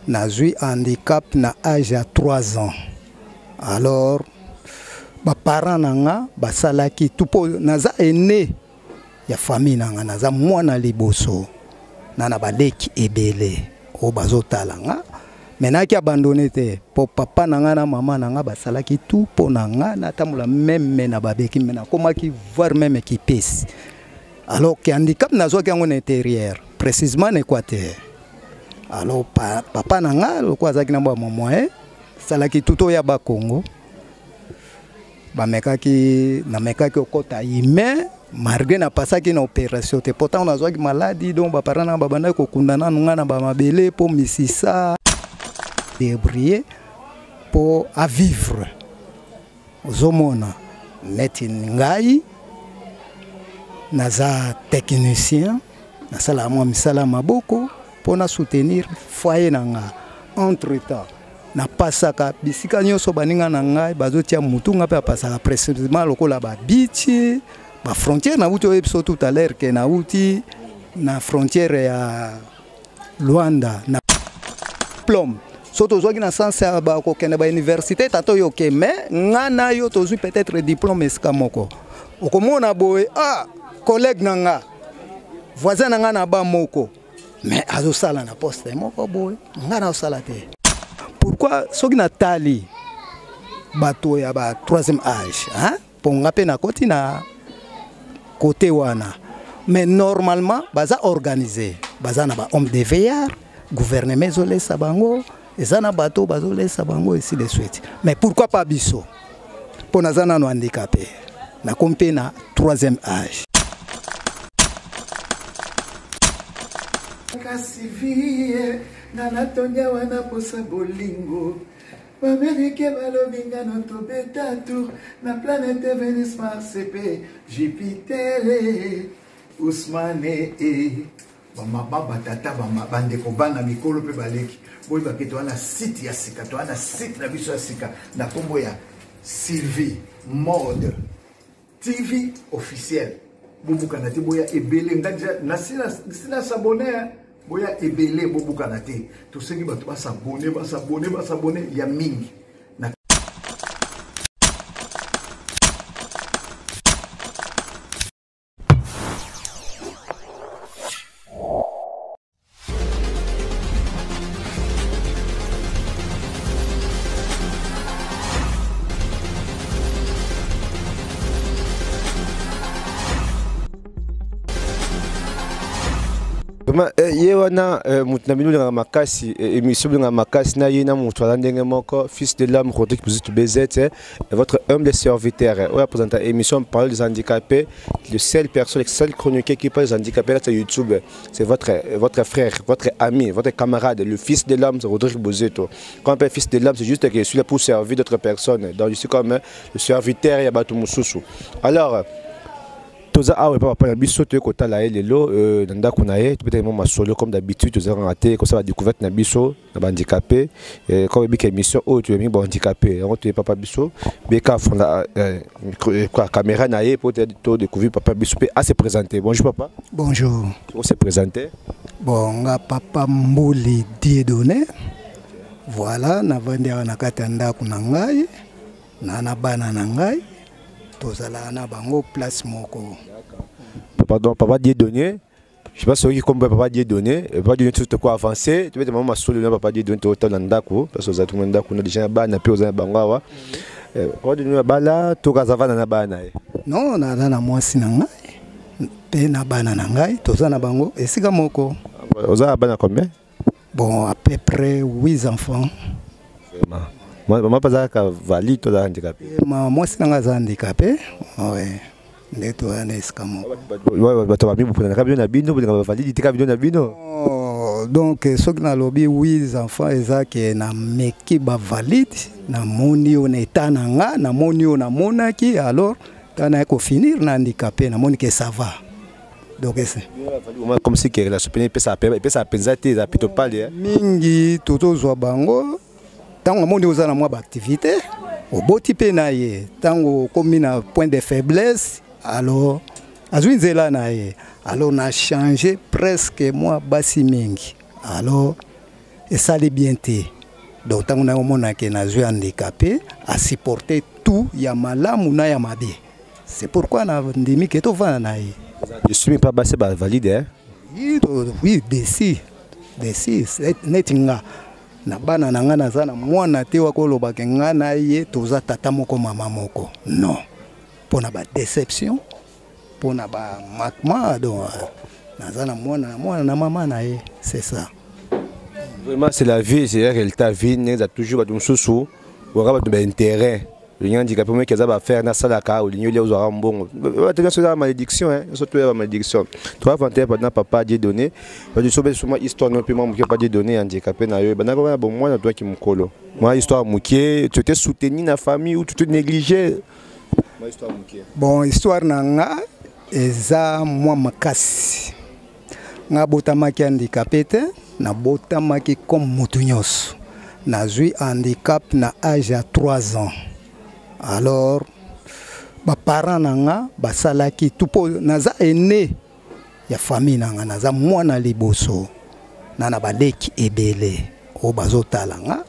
Nazwi handicap na age ya 3 ans. Alors ba parents na nga basalaki tout po naza aîné ya famille na nga, naza mwana liboso na na baleki ebele oyo bazotala nga, mais nayaki abandonné te po papa na nga na mama na nga basalaki tout po na nga natambola meme na babeki, mais nakomaki voir meme kipesi. Alors que handicap nazwaki yango na intérieur, précisément na Équateur. Alors papa na nga lokola azalaki na mwa moyen, asalaki tout oyo ya Bakongo bamekaki, namekaki okota humain malgré napasaki na opération te, pourtant nazwaki maladie. Donc baparent na babandaki kokunda nanu nga na bamabele mpo misisa débrouiller mpo a vivre. Ozomona neti ngai naza technicien, nasalaka mwa misala ya maboko mpo na soutenir foyer na nga. Entre temps napasaka bisika nyonso baninga na ngai bazotia mutu, nga mpe apasaka précisément lokola babichi bafrontière. Nauti oyebi biso tout à l'heure ke nauti na frontière ya Luanda na diplôme. So tozwaki na sens ya bakokende ba université, tata oyo oke, mais nga na yo tozwi peut-être diplôme esika moko. Okomona boye, ah, collègue na nga, voisin na nga na ba moko, mais azosala na poste moko boye, nga nazosala te. Pourquoi? Soki natali bato ya ba troisième âge, hein? Po nga mpe nakoti na côté wana, mais normalement baza organisé, baza na ba homme de veillard, gouvernement ezolesa bango, eza na bato bazolesa bango, ainsi de suite. Mais pourquoi pas biso? Mpo naza nano handicapé, nakomi mpe na troisième âge. Kasi vie nga natondi awa na posa bolingo, Bamerike balobi nga no tobeta tour na planète Venus, Mars pe Jupiter. Ousmane e bamama, batata, bandeko, bana, mikolo mpe baleki, boyebake toza na site ya sika, toza na site na biso ya sika na nkombo ya Sylvie Mode TV officiel. Bobukana te, boya ebele. Nga deja nasi nasabone, boya ebele, bobukana te. Tosengi bato basabone, basabone, basabone ya mingi. Na Vraiment, eh, ye wana eh, moto na bino olingaka makasi, eh, émission olingaka makasi na ye na moto aza ndenge moko, fils de l'homme Rodrigue Buzitu BZ, eh, votre humble serviteur, eh, oyo apresenta émission parole des handicapés, le seul personne, le seul chroniqueur qui parle des handicapés là sur YouTube, c'est votre frère, votre ami, votre camarade, le fils de l'homme, c'est Rodrigue Bozito. Quand on appelle fils de l'homme, c'est juste que je suis là pour servir d'autres personnes. Donc je suis comme le serviteur ya bato mosusu. Alors toza awa epa papa na biso, toye kotala ye lelo na ndako na ye, tobetaki mwa masolo comme d'habitude. Tozalaka te kosala découverte na biso na bahandicapé, comme oyebika émission oyo toyemi bahandicapé yango. Toye papa biso beka afonda caméra na ye po to découvrir papa biso mpe ase présenter. Bonjour papa. Bonjour. On se présenter. Bon, nga papa Mbuli Dieudonné. Voilà, navandi awa na kati ya ndako na ngai na bana na ngai, tozalaka na bango place moko. Pardon, papa Dieudonné, je sais pas soki kombo papa Dieudonné, papa Dieudonné, tout quoi avancer, tu veux mama solo na papa Dieudonné to na ndako, parce que oza tout ndako na déjà bana pe oza na bango awa. Papa Dieudonné bala to kazavana na bana ye? Non, naza na mwasi na ngai mpe na bana na ngai, toza na bango esika moko. Oza na bana combien? Bon, à peu près 8 enfants. Vraiment? Mama mpe azalaka valide to azalaka handicapé? Ma mwasi na ngai aza handicapé, ouais. Nde toya na esika moko. Bato bamibupunanaka bino na bino, bolingaka bavalide tika bino na bino. Oh, donc soki nalobi 8 enfants, eza ke nameki bavalide, namoni oyo na eta na nga, namoni oyo namonaki. Alors ntango naye kofinir na handicapé, namoni ke ça va. Donc ese comme si ke relation pene epesaka mpenza te, eza plutôt pale mingi. Tozozwa bango ntango amoni oza na mwa baactivité, oboti mpe na ye, ntango okomi na point de faiblesse, alors azwi nzela na ye. Alors na change presque mwa basi mingi. Alors Esali bien te. Donc ntango naye omona ke nazwi handicapé, asupporte tout ya malamu na ya mabe. C'est pourquoi nandimi ke tovanda na ye. Je suis pas basi bavalide, hein? Oui, oui, desi desi neti nga na bana na nga, naza na mwana te wakolobaka nga na ye toza tata moko mama moko, non, mpo na badéception, mpo na bamanquement. Donc naza na mwana na mwana na mama na ye, c'est ça. Vraiment, c'est la vie, c'est la réalité, vie ndenge eza toujours. Bato mosusu waka bato baintérêt, olingi handicapé moki aza baaffaire nasalaka, olingi olia, ozwaka mbongo. Bato nyonso eza malédiction, nyonso to ya bamalédiction. Toavante pendant papa Dieudonné, bato so besoma histoire no mpe mwa moke. Papa Dieudonné, handicapé na yo ebandaka wana bomwana, toyaki mokolo mwa histoire moke. Tu étais soutenu na famille ou tu te négligeais? Mwa histoire moke. Bon, histoire na nga eza mwa makasi. Nga botamaki handicapé te, nabotamaki comme motu nyonso. Nazwi handicap na age ya 3 ans. Alors baparent na nga basalaki tout mpo naza aîné ya famille na nga, naza mwana liboso na baleki ebele oyo bazotala nga,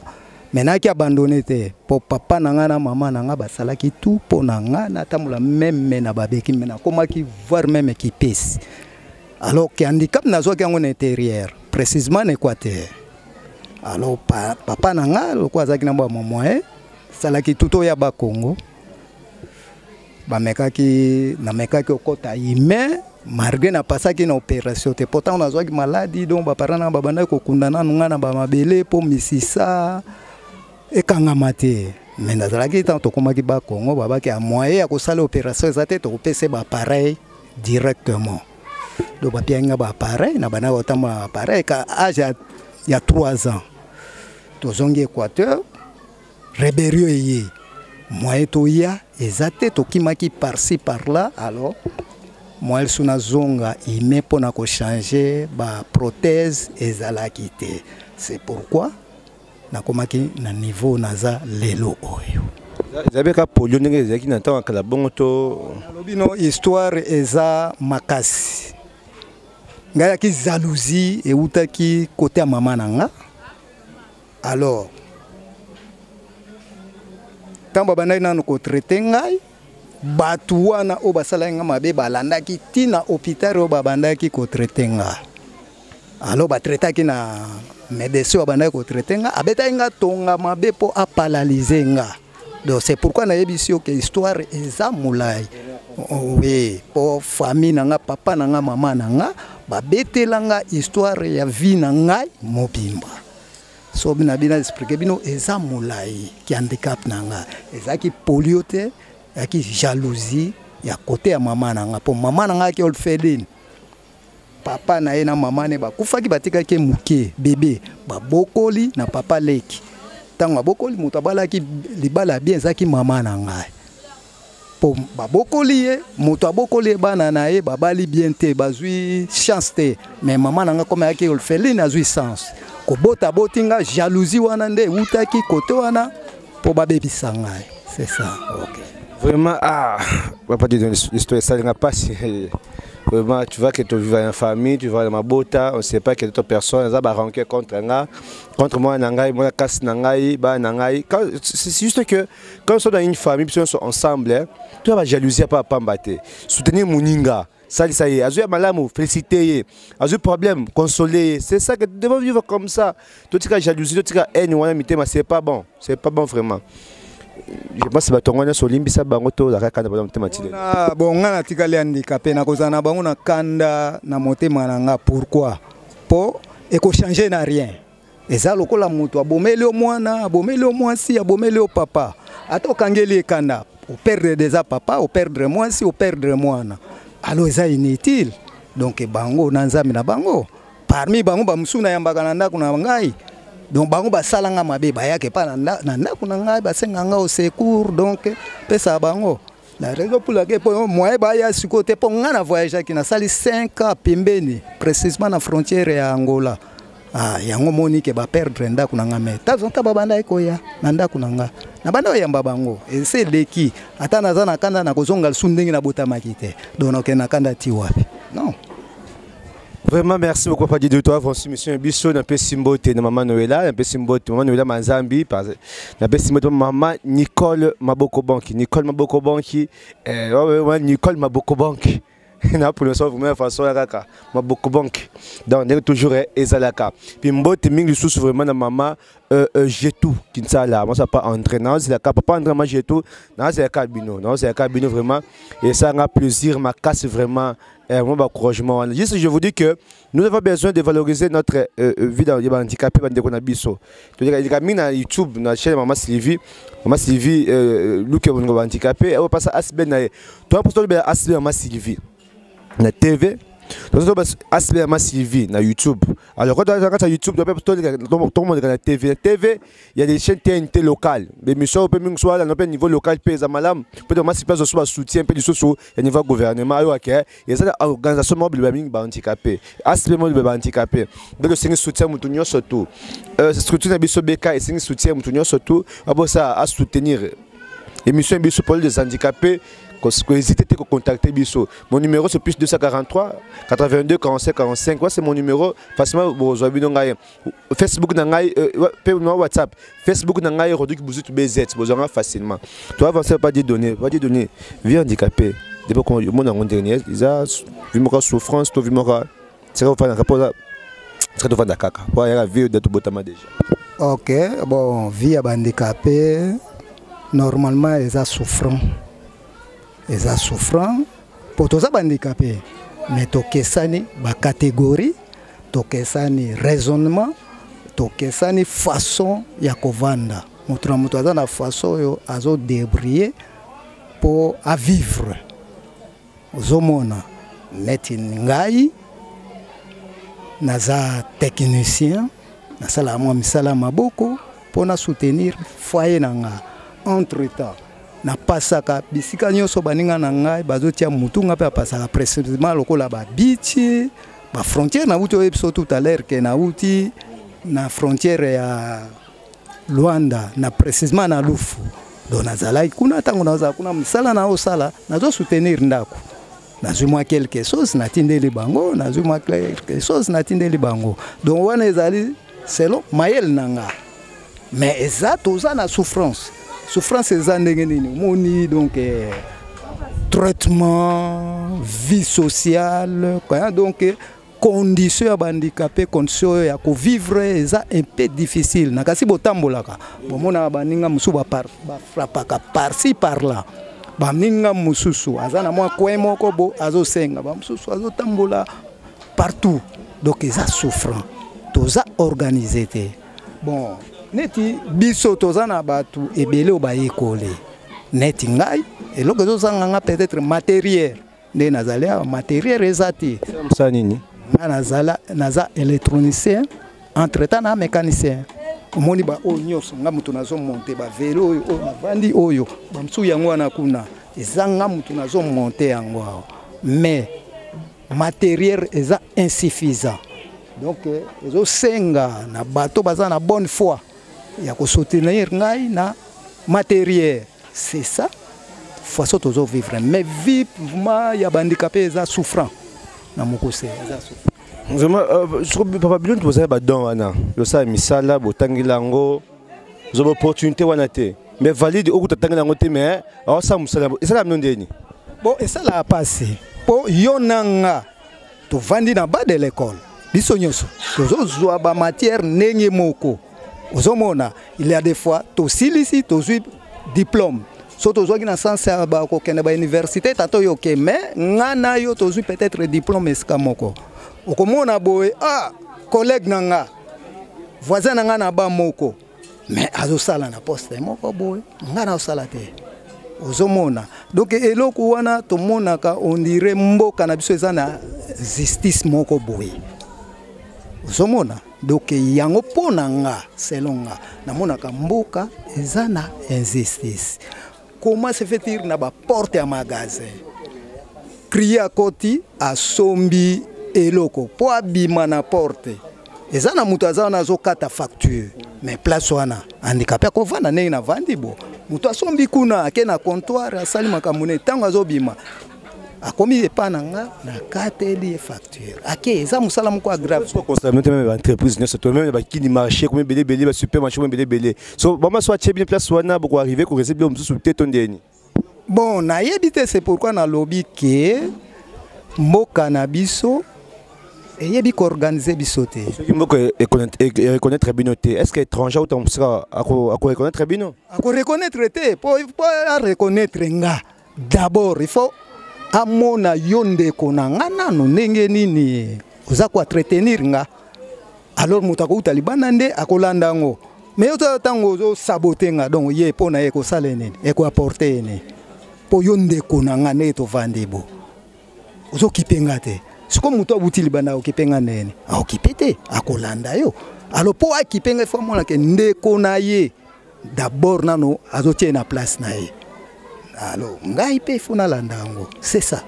me nayaki abandonné te, mpo papa na nga na mama na nga basalaki tout mpo na nga natambola même na babeki, me nakomaki voir même kipesi. Alors ke handicap nazwaki yango na intérieur, précisément na Équateur. Alors papa na nga, lokola azalaki na mwa moyen, asalaki tout oyo ya Bakongo bamekaki, namekaki okɔta humain malgré napasaki na opération te. Pourtant nazwaki maladi, donc baparent na babandaki kokunda nanu ngai na bamabele mpo misisa ekangama te. Me nazalaki, ntango tokomaki Bakongo, babaki ya moyen ya kosala opération eza te, tokopesa baappareil directement. Donc bapiaki nga baappareil, na bandaki kotambola na baappareil ka age ya 3 ans. Tozongi Équateur, rébellion eye, moyen toya eza te, tokimaki par-ci par-là. Alors moyen lisusu nazonga ime mpona kochange baprothèse ezalaki te. C'est pourquoi nakomaki na niveau naza lelo oyo. Ezali kaka polio ndenge ezalaki na ntango ya kala bongo to? Nalobi no, histoire eza makasi. Ngai yaki jalousie eutaki kote ya mama na nga. Alors ntango babandaki nanu kotraite ngai, bato wana oyo basalaki nga mabe balandaki ntina hôpital oyo babandaki kotraite nga. Alors batraitaki na médecin oyo abandaki kotraite nga, abetaki nga tonga mabe mpo aparalyse nga. Donc c'est pourquoi nayebisi yo ke histoire eza molai. Oui, mpo famille na nga, papa na nga, mama na nga babetela nga histoire ya vie na ngai mobimba. So na bino explique bino, eza molai. Ki handicap na nga ezalaki polio te, ezalaki jalousie ya kote ya mama na nga, mpo mama na nga aki orpheline. Papa na ye na mama ne bakufaki, batikaki ye moke bebe, babokoli na papa leki. Ntango abokoli, moto abalaki libala ya bien ezalaki mama na ngai, mpo babokoli ye, moto abokoli ye, bana na ye babali bien te, bazwi chance te. Mais mama na ngai, kome ayaki orpheline, azwi chance kobota, aboti nga. Jalousie wana nde eutaki kote wana mpo babebisa ngai, c'est ça, ok. Vraiment, ah, papa Dieudonné, l'histoire esalinga mpasi. Vraiment, tu vois que tu vis en famille, tu vois mabota, on sait pas que d'autres personnes eza baranke contre nga, contre moi na ngai, mwana kasi na ngai, bana na ngai. C'est juste que quand on sont dans une famille, biso nyonso ensemble, hein, to ya bajalousie apa pamba te. Soutenir moninga, salisa ye, azwi ya malamu, féliciter ye, azwi problème, consoler ye. C'est ça que nous devons vivre comme ça. Totika jalousie, totika haine wana mitema, c'est pas bon, c'est pas bon vraiment. Je pense bato yango nyonso olimbisa bango to ozalaka kanda bana motema tile? Bon, nga natikali handicapé, nakozala na bango na kanda na motema na nga pourquoi? Mpo ekochange na rien. Eza lokola moto abomeli yo mwana, abomeli yo mwasi, abomeli yo papa. Ata okangeli ekanda, operdre déjà papa, operdre mwasi, operdre mwana, alors eza inutile. Donc bango na Nzambe na bango. Parmi bango, bamosusu nayambaka na ndako na ngai. Donc bango basalanga mabe, bayaka epa na ndako na ngai, basenga nga au secours. Donc pesa bango la raison pour laquelle mpo moyen baya sikoyo te, mpo ngai na voyageaki, nasali 5 ans pembeni, précisément na frontière ya Angola. Ah, yango moni ke baperdre ndako na nga, me tazonta babandaki koya na ndako na nga, na banda koyamba bango. Ese eleki, ata naza na kanda, nakozonga lisusu ndenge nabotamaki te. Donc nakende na kanda ti wapi? Non. Vraiment, merci beaucoup, Papa Didier. Toi, Francis, monsieur Bisso, napesi mbote na maman Noëlla, napesi mbote maman Noëlla Manzambi, napesi mbote maman Nicole Maboko Banki, Nicole Maboko Banki, eh, ouais, ouais, Nicole Maboko Banki. Na prononce vraiment façon ya kaka Maboko Banki. Donc, ndenge toujours ezalaka. Puis mbote mingi lisusu vraiment na maman Jetou Kinsala, moi ça pas André, nazelaka papa André, moi Jetou, nazelaka bino, nazelaka bino vraiment et ça un plaisir ma casse vraiment. Moi, bah, encouragement. Juste, je vous dis que nous avons besoin de valoriser notre vie dans les handicapés, dans les biso. C'est-à-dire, il y a mis na YouTube, na chaîne Maman Sylvie, Maman Sylvie, Luke Bongo handicapé, elle passe à Asben, na, toi, pour toi, Asben Maman Sylvie, na TV. Toi, toi, Asben Maman Sylvie, na YouTube. Alors, quand tu as YouTube, tu peux tout le monde na TV. Na TV, il y a des chaînes TNT locales. Les missions, on peut même soit là, on peut niveau local, peut être peut-être moi, si place soit soutien, peut être sous niveau gouvernement, ok. Il y a organisation mobile ba handicapé. Aspect mobile ba handicapé. Donc c'est un soutien mutu surtout. Structure na biso BK et c'est un soutien mutu surtout. Abo ça à soutenir. Émission biso pour les handicapés, hésitez à contacter biso. Mon numéro c'est plus 243 82 45 45. Ouais, c'est mon numéro. Facilement vous avez ngai. Facebook na ngai, WhatsApp. Facebook na ngai Rodrigue Bouzoutou BZ, vous aurez facilement. Toi avancer pas dire donner, pas dire donner. Vie handicapé. Depuis qu'on mon en dernier, ils a vu mon souffrance, tout vu mon c'est qu'on fait un rapport là. C'est devant la caca. Ouais, il y a vie de tout botama déjà. OK, bon, vie à handicapé normalement ils a souffrant. Ils a souffrant pour tous les handicapés. Mais tokesani ba catégorie, tokesani raisonnement, tokesani façon ya kovanda. Moto na moto aza na façon oyo azo débrouiller pour à vivre. Ozomona neti ngai naza technicien, nasala mwa misala maboko mpona soutenir foyer na nga. Entre temps napasaka bisika nyonso baninga na ngai bazotia mutu, nga mpe apasaka précisément lokola babichi bafrontière. Nauti oyebi biso tout à l'heure ke nauti na frontière ya Luanda, na précisément na Lufu. Donc nazalaki kuna, ntango nazala kuna, mosala naosala nazosoutenir ndako, nazwi mwa quelque chose natindeli bango, nazwi mwa quelque chose natindeli bango. Donc wana ezali selon mayele na nga, mais eza toza na souffrance. Souffrance eza ndenge nini? Omoni donc traitement, vie sociale quoi, donc condition ya bahandicapé, condition oyo ya kovivre eza un peu difficile. Na kasi botambolaka, bomonaka baninga mosusu bafrappaka par-ci par-là, baninga mosusu aza na mwa coin moko bo azosenga, bamosusu azotambola partout. Donc eza souffrant, toza organisé te. Bon, neti biso toza na bato ebele oyo bayekoli neti ngai, eloko ezozanga nga peut-être matériel. Nde nazali awa, matériel eza te. Mosala nini? Nga nazala naza électronicien, entre temps na mécanicien. Omoni ba oyo nyonso nga moto nazomonte, bavélo oyo oyo navandi oyo, bamosusu yango wana kuna, eza nga moto nazomonte yango awa, mais matériel eza insuffisant. Donc ezosenga na bato baza na bonne foi ya kosoutenir ngai na matériel. C'est ça façon tozovivre, mais vie vraiment ya bahandicapé eza souffrant na mokuse, eza souffrant. Vraiment, papa, bino bozali badon wana, losala misala botangela yango, ozwa opportunité wana te, mais valide okuta tangela yango te, mais aosala mosala, esala bino ndeni? Bon, esalaka mpasi mpo yo na nga tovandi na bas de l'école, biso nyonso tozozwa bamatière ndenge moko. Ozomona, il y a des fois tosilisi, tozwi diplôme, so tozwaki na sens ya bakokende bauniversité tata oyo oke, mais nga na yo tozwi peut-être diplôme esika moko. Okomona boye, ah, collègue na nga, voisin na nga na ba moko, mais azosala na poste moko boye, nga nazosala te. Ozomona, donc eloko wana tomonaka on dirait mboka na biso eza na justice moko boye. Ozomona, donc yango mpo na nga, selon nga, namonaka mboka eza na injustice. Comment se fait-il na baporte ya magasin, client akoti, asombi eloko, mpo abima na porte eza na moto aza wana azokata facture, mais place wana handicapé akovanda ndenge navandi bo, moto asombi kuna ake na comptoir, asali makambo ne, ntango azobima Akomi epa na nga, nakateli ye facture. Ake, eza mosala moko ya grave. Constate même entreprise nyonso to même bakini marché komi ebele ebele, basupermarché komi ebele ebele. So bama so atie bino place wana, bokoarrive korese bilo mosusu te to ndeni? Bon, nayebi te. C'est pourquoi nalobi ke mboka na biso eyebi koorganiser biso te. Soki mboka ereconnaître bino te, est ce que étranger auta mosika akoreconnaître bino? Akoreconnaître te. Po areconnaître nga, d'abord il faut amona yo ndeko na nga nano ndenge nini oza koentretenir nga. Alors moto akouta libanda nde akolanda yango. Mais yo ntango ozosabote nga, donc ye mpo na ye ekosala nini? Ekoapporte ye nini? Mpo yo ndeko na nga, ndenge tovandi bo, ozokipe nga te. Sikoyo moto abuti libanda akokipe nga ndenge? Akokipe te, akolanda yo. Alors mpo akipe nga, ifo amonake ndeko na ye d'abord nano azotia ye na place na ye. Alors ngai mpe ifo nalanda yango, c'est ça.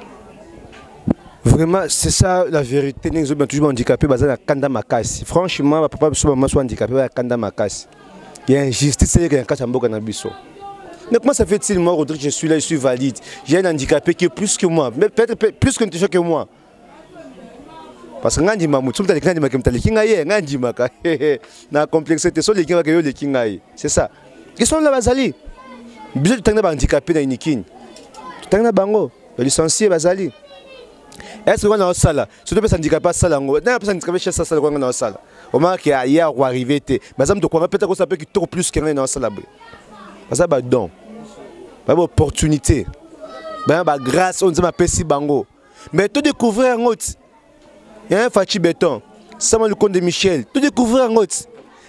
Vraiment, c'est ça la vérité. Ndenge ezobima toujours, handicapé baza na kanda makasi. Franchement, bapapa biso, bamama so handicapé baya kanda makasi ya injustice eyeka na kati ya mboka na biso. Mais comment ça fait-il, moi, Rodrigue, je suis là, je suis valide, j'ai un handicapé qui est plus que moi, mais peut-être plus que que moi? Parce que ngai ndima motu, soki aleki ngai, ndimaka moto aleki ngai ye. Ngai ndimaka na complexe te. So oleki ngai, yo oleki ngai, c'est ça. Question na bazali biso, totangi na bahandicapé na Unikini, totangi na bango, balicencié bazali. Est ce que wana osala, soki topesa handicapé asala yango, nani apesa handicapé chance asala kwanga na osala? Omonaki ye akoarrive te. Baza moto kwanga peut-être akosala mpe kitoko plus ke ngai na osala boye. Baza badon, baya baopportunité, baya bagrâce oyo Nzambe apesi bango. Mais todécouvrir yango ti ya Faci Béton, Sama Lukonde Michel, todécouvrir yango ti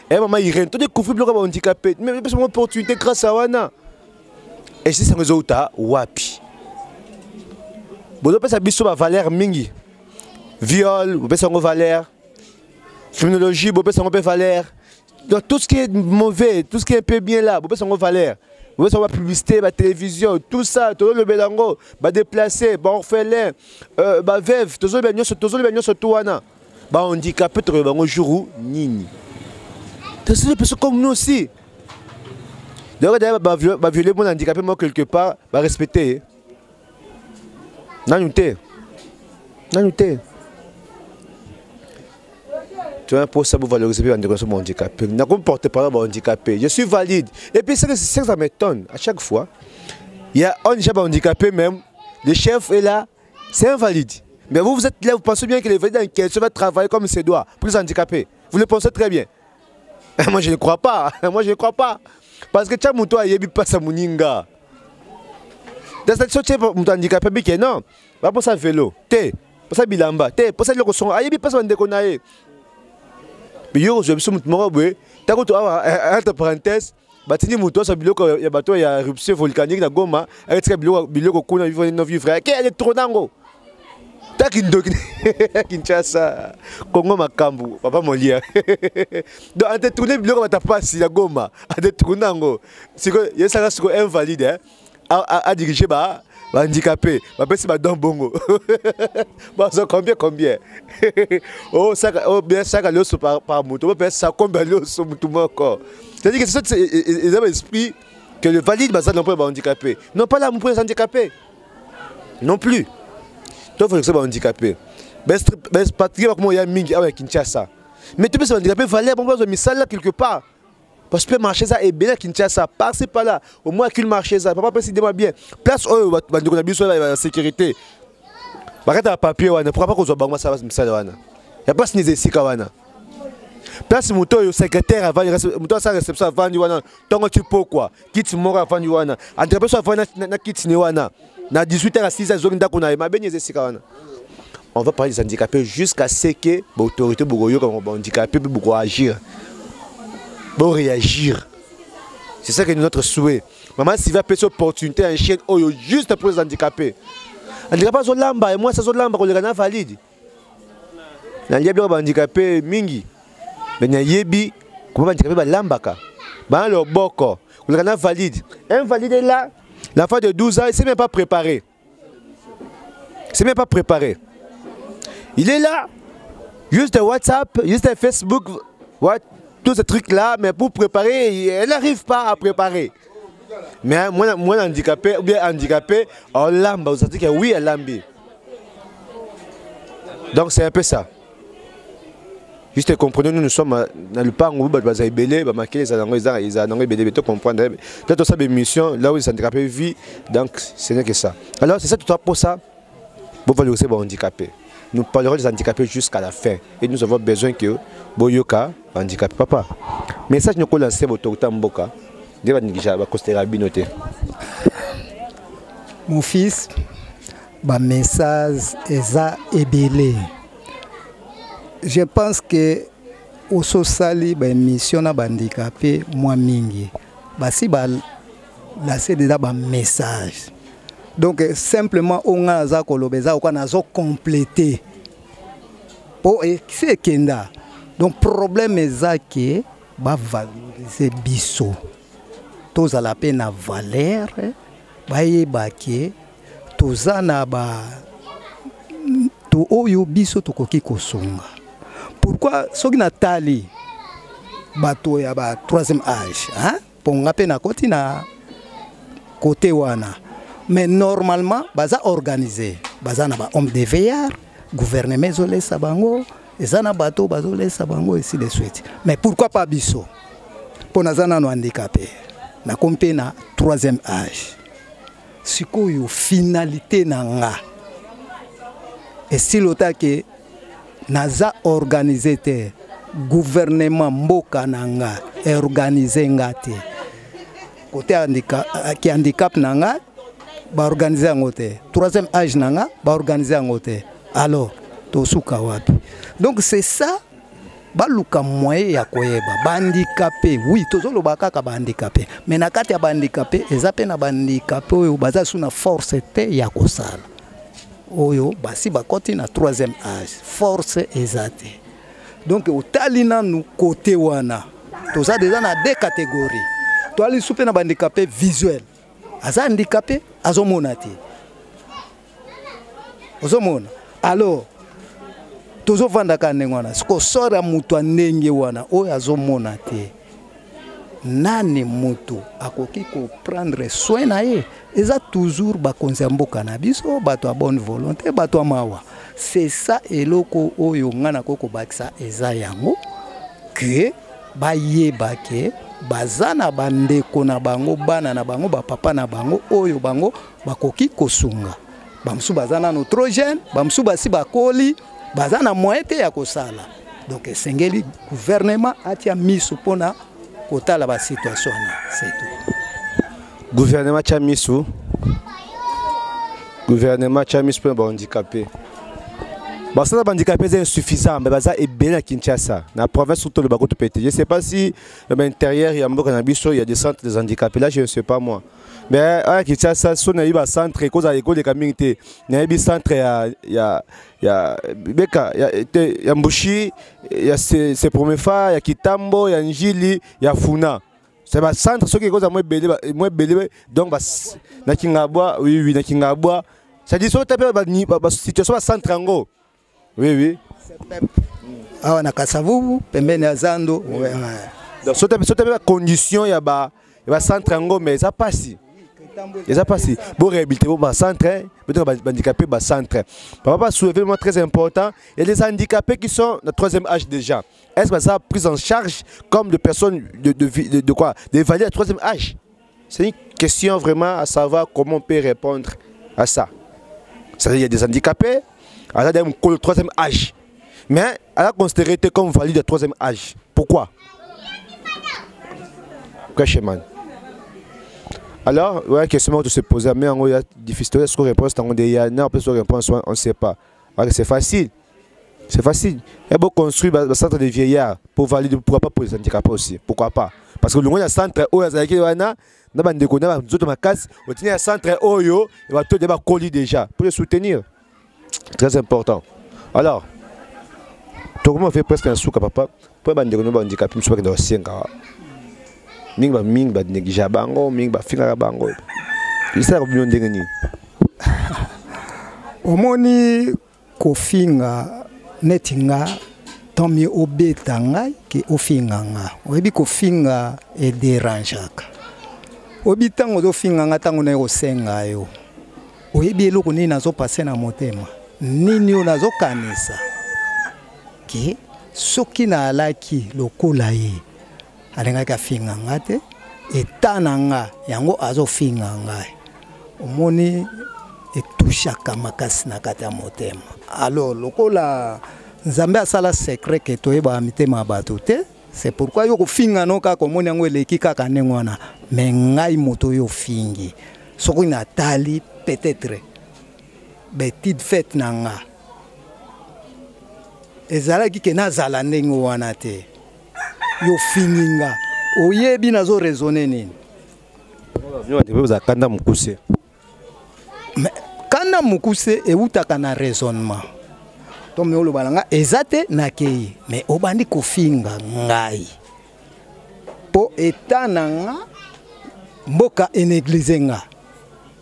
ya mama Irene, todécouvrir biloko ya bahandicapé. Mais epesa bango opportunité grâce a wana. Esisi yango ezouta wapi? Bozopesa biso bavaleur mingi. Viol, bopesa yango valeur. Criminologie, bopesa yango mpe valeur. Donc tout ce qui est mauvais, tout ce qui est un peu bien là, bopesa yango valeur. Bopesa yango bapublicité, batélévision, tout ça. Tozolobela yango badéplacé, baorphelin, baveuve, tozolobela nyonso, tozolobela nyonso tu wana. Bahandicapé, tokoloba bango jour nini? Tozoli comme nous aussi. Donc d'ailleurs baviole mona handicapé moko quelque part, barespecte nanu te, nanu te. Tu vois, pour ça, vous valoriser les handicapés, handicapé. Nakomi porte-parole handicapé. Je suis valide. Et puis, c'est que ça m'étonne. À chaque fois, il y a un chef handicapé même. Le chef est là, c'est invalide. Mais vous, vous êtes là, vous pensez bien que les valides en question va travailler comme ses doigts pour les handicapés. Vous le pensez très bien. Moi, je ne crois pas. Moi, je ne crois pas. Parce que tia moto ayebi pasa moninga. Dans cette sorte, moto handicapé, bike, non. Va pour sa vélo, te, pour sa bilamba, te, pour sa biloko songo, ayebi pasa bandeko na ye. Mais yo ozwa biso moto moko boye, ntango to awa, entre parenthèse, batindi moto azwa biloko ya bato ya éruption volcanique na Goma, aketika biloko, biloko kuna, vivre no vivre ke ale nango taki ndoki. Kinshasa, Congo makambo, papa Molière. Donc adétourné biloko bata pasi ya Goma, adétourné yango. Sikoyo yesaka sikoyo invalide, hein, a dirigé ba bahandicapé, bapesi badon bongo, bazwa combien combien? Oh, saka, oh, bien saka loso par moto, bopesa sakombe ya loso motu moko. C'est-à-dire que c'est eza baesprit que le valide baza non mpo ya bahandicapé, non pas là pour les handicapés non plus. To faut que bahandicapé baexpatrié bakoma oya mingi awa ya Kinshasa, mais topesa bahandicapé valeur, bango bazwa misala quelque part, parce que marché ça ebele ya Kinshasa, par-ci par-là, au moins akili marché eza. Papa apesi dema bien place oyo bandeko na biso ya sécurité bakata bapapier wana. Pourquoi pas kozwa bango basala misala wana ya place nini? Eza esika wana, place moto oyo secrétaire avandi, moto asala réception avandi wana ntongo ti pokwa, kiti moko avandi wana, handicapé so avandi na kiti ne wana na 18 h à 6 h, ezongi ndako na ye. Mabe nini eza esika wana? On va parler des handicapés jusqu'à ce que l'autorité bokoyoka handicapé mpe bokoagir, réagir. C'est ça que notre souhait. Maman Sylvie apesi opportunité ya chaîne oyo juste pour les handicapés. Handicapé azolamba, mwasi azolamba koleka na valide. Nalia biloko bahandicapé mingi, mais nayebi comment bahandicapé balambaka, bana loboko koleka na valide. Invalide est là, l'enfant de 12 ans, il s'est même pas préparé, c'est même pas préparé. Il est là, juste WhatsApp, juste Facebook, what, tous ces trucs-là, mais pour préparer, elle n'arrive pas à préparer. Mais moi, moi handicapé, ou bien handicapé, oh lamba, vous savez que oui, elle lambi. Donc c'est un peu ça. Juste comprenez, nous, nous sommes dans le pango, baza ebele, ba makele eza nango eza eza nango ebele, to comprendre. Peut-être ça émission là où les handicapés vivent, donc ce n'est que ça. Alors c'est ça tout pour ça. Pour valoriser les handicapés. Nous parlerons des handicapés jusqu'à la fin et nous avons besoin que boyoka handicapé papa. Message nous lancer autorité mboka. Nde ba nigija ba considérer bino te. Mon fils, ba message eza ebele. Je pense que ososali ba émission na ba handicapé mwa mingi. Basi ba laisser déjà ba message. Donc simplement oyo nga naza koloba eza lokola nazo compléter po esi ekenda. Donc problème eza ke ba valoriser biso, tozala pe na valeur, bayeba ke toza na ba to oyo biso tokoki kosunga. Pourquoi soki natali bato ya ba troisième âge, hein? Po nga pe nakoti na côté wana, mais normalement baza organisé, baza na ba homme de veillard, gouvernement ezolesa bango, eza na bato bazolesa bango ainsi de suite. Mais pourquoi pas biso? Po naza nano handicapé, nakomi mpe na troisième âge. Sikoyo finalité na nga esili otake naza organisé te, gouvernement mboka na nga organise nga te, côté ki handicap na nga ba organiser yango te, troisième âge na nga ba organiser yango te, alors tosuka wapi? Donc c'est ça, baluka moyen ya koyeba ba handicapé. Oui, tozoloba kaka ba handicapé, mais na kati ya ba handicapé eza pe na ba handicapé oyo baza su na force te ya kosala, oyo basi bakoti na troisième âge, force eza te. Donc otali nanu côté wana, toza déjà na deux catégories. Toali su pe na ba handicapé visuel, aza handicapé azomona te, ozomona. Alors tozovandaka ndenge wana, siko sort ya moto ya ndenge wana oyo azomona te, nani moto akoki koprendre soin na ye? Eza toujours bakonzi ya mboka na biso, bato ya bonne volonté, bato ya mawa. C'est ça eloko oyo nga nakoki kobakisa, eza yango ke bayeba ke baza na bandeko na bango, bana na bango, bapapa na bango oyo bango bakoki kosunga. Bamosusu baza nano trop jeune, bamosusu basi bakoli, baza na moyen te ya kosala. Donc esengeli gouvernement atia miso mpona kotala ba situation wana, c'est tout. Gouvernement atia miso, gouvernement atia miso mpona ba handicapé. Basala ba handicapé eza insuffisant, mais baza ebele na Kinshasa, na province surtout le Bakoto Pété. Je sais pas si na intérieur ya mboka na biso il y a des centres des handicapés, là je ne sais pas moi. Mais à Kinshasa so na ba centre koza ekoleka mingi te. Na yebi centre ya ya ya beka ya te, ya Mbushi, ya se Promefa, ya Kitambo, ya Njili, ya Funa. C'est ba centre soki koza mo ebele, mo ebele, donc ba na Kingabwa, oui oui, na Kingabwa. Ça dit so tape ba ni, ba, ba situation ba centre yango. Oui oui. Awa na Kasavubu pembeni ya Zando. Oui. Ouais, ouais. Donc so tape, so tape ba condition ya ba, ya ba centre yango, mais ça passe. Et ça passe. Bon réhabiliter bon ba centre, hein, peut-être ba handicapé ba centre. Papa va soulever un très important, il y a des handicapés qui sont dans troisième âge déjà. Est-ce que ça a pris en charge comme des personnes de, de, de, de quoi, d'évaluer à troisième âge? C'est une question vraiment à savoir comment on peut répondre à ça. C'est-à-dire il y a des handicapés, à la le troisième âge. Mais elle a considéré comme valide de troisième âge. Pourquoi? Cashman. Alors, ouais, question de se poser, mais en gros, il y a difficile de réponse, il y a une réponse, on ne sait pas. Alors, c'est facile. C'est facile. Il y a beaucoup construit le centre de vieillards pour valider, pourquoi pas pour les handicapés aussi. Pourquoi pas? Parce que le monde centre où il y a un centre oyo, il va tout débat colis déjà pour les soutenir. Très important. Alors, tout le monde fait presque un souk à papa. Pour les handicapés, je suis pas dans mingi ba mingi ba négliger bango, mingi ba finga bango. Isa ko bino ndenge nini? Omoni kofinga neti nga, tant mieux obeta ngai ke ofinga nga. Oyebi kofinga e dérangeaka. Oyebi ntango ozofinga nga, ntango naye kosenga yo. Oyebi eloko nini nazopase na motema. Nini oyo nazokanisa ke soki naalaki lokola ye, alingaki afinga nga te. Eta na nga yango azofinga ngai, omoni, etushaka makasi na kati ya motema. Alors lokola Nzambe asala secret ke toyebaka mitema ya bato te, c'est pourquoi yo kofinga no kaka, omoni yango eleki kaka ndenge wana. Me ngai moto oyo ofingi, soki natali peut-être baétude faite na nga ezalaki ke nazala ndenge wana te, yo fingi nga, oyebi nazo raisonne nini? Ozala kanda mokuse. Mais kanda mokuse eutaka na raisonnement. To me oloba na nga eza te, nakei, me obandi kofinga ngai mpo eta na nga, mboka enéglige nga,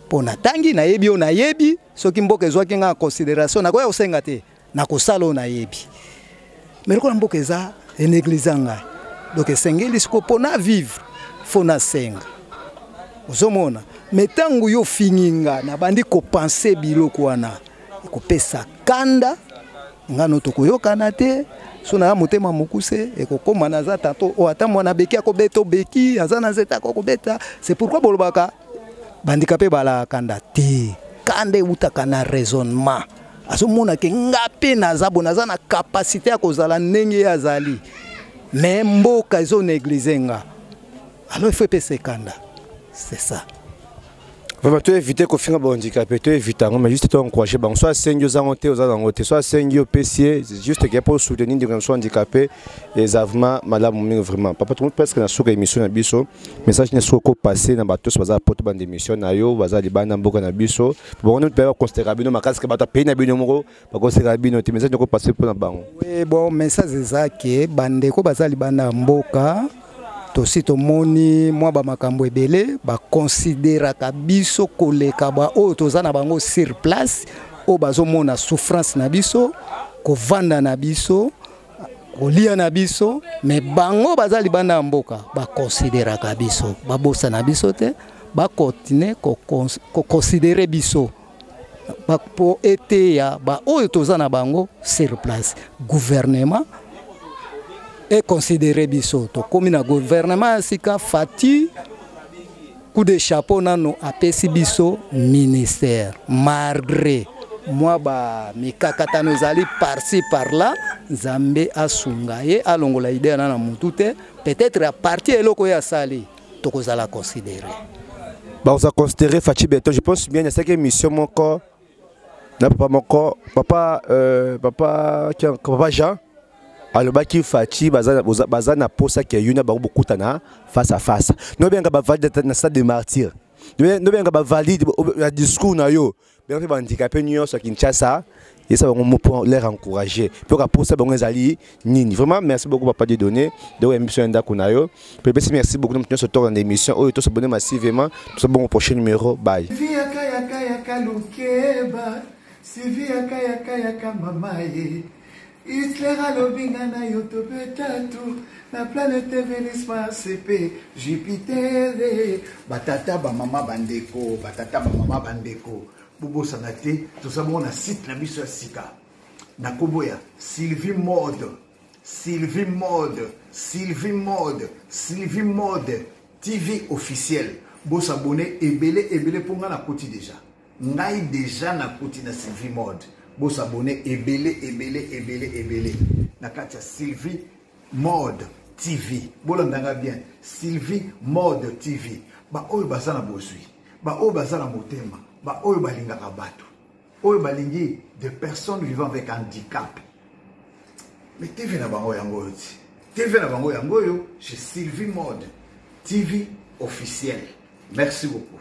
mpo natangi, nayebi oyo nayebi. Soki mboka ezwaki nga en considération, nakoya kosenga te, nakosala oyo nayebi. Me lokola mboka eza enéglige ngai, donc esengeli sikoyo mpo na vivre, fo nasenga. Ozomona, me ntango yo ofingi nga, nabandi kopense biloko wana, ekopesa kanda nga no, tokoyokana te. So na motema mokuse ekokóma naza tanto oyo ata mwana beki akobeta, obeki aza na nzete akokobeta. C'est pourquoi bolobaka bandika mpe balaka kanda te. Kanda eutaka na raisonnement. Azomona ke nga mpe naza bo, naza na capacité ya kozala ndenge ye azali, mais mboka ezonéglige nga, alors il faut epesa ekanda, c'est ça. Vraiment, to éviter kofinga bahandicapé, to éviter yango, mais juste to encourager bango. So asengi, oza yango te, oza yango te. So asengi, opesi ye, juste ke mpo soutenir ndeko na biso handicapé, eza vraiment malamu mingi. Vraiment papa, tokomi presque na suka émission na biso. Message nyonso okopase na bato nyonso baza poto, banda émission na yo, baza libanda mboka na biso, bango mpe baconsidéra bino makasi ke bato ya pays na bino moko baconsidéra bino te. Message okopase mpona bango? Oui, bon, message eza ke bandeko baza libanda ya mboka, tosi tomoni mwa bamakambo ebele, bakonsideraka biso koleka baoyo toza na bango sur place, oyo bazomona souffrance na biso, kovanda na biso, kolia na biso. Me bango baza libanda ya mboka, bakonsideraka biso, babosana biso te, bakontinue kokonsidere biso mpo eteya baoyo toza na bango sur place. Gouvernement econsidere biso. Tokomi na gouvernement ya sika, Fati, coup de chapeau, nano apesi biso ministère, malgré mwa bamikakatano ezali par-ci par-là. Nzambe asunga ye, alongola idée na na mutu te. Peut-être à partir eloko oyo asali, tokozala considéré. Bakoza considéré. Fatshi Béton, je pense bien, nasalaki émission moko na papa moko, papa Jean, alobaki Fatshi baza, baza na posa ke yo na bango bokutana face à face. Nobenga bavalide na stade de martyr, nobenga bavalide ya discours na yo, benga mpe bahandicapé nyonso ya Kinshasa, yesa bango mo mpo leur encourager mpe okaposa bango ezali nini. Vraiment merci beaucoup, papa Dieudonné. Donc émission ya ndako na yo mpe epesi. Merci beaucoup na moto nyonso tolanda émission oyo. Tosabone massivement. Tosa bongo prochain numéro. Bye. Yaka yaka yaka lukeba sivi, yaka yaka yaka mama ye. Hitler alobi nga na yo tobeta tu na planète Vénus, Mars mpe Jupiter. Batata, bamama, bandeko, batata, bamama, bandeko, bobosana te, toza bongo na site na biso ya sika na nkombo ya Sylvie Mode, Sylvie Mode, Sylvie Mode, Sylvie Mode TV officiel. Bosabone ebele ebele mpo ngai nakoti déjà, ngai déjà nakoti na Sylvie Mode. Bosabone ebele ebele ebele ebele na kati ya Sylvie Mode TV. Bolandanga bien, Sylvie Mode TV. Baoyo baza na bozwi, baoyo baza na motema, baoyo balingaka bato, oyo balingi de personnes vivant avec handicap, mais TV na bango yango oyo ti, TV na bango yango oyo chez Sylvie Mode TV officiel. Merci beaucoup.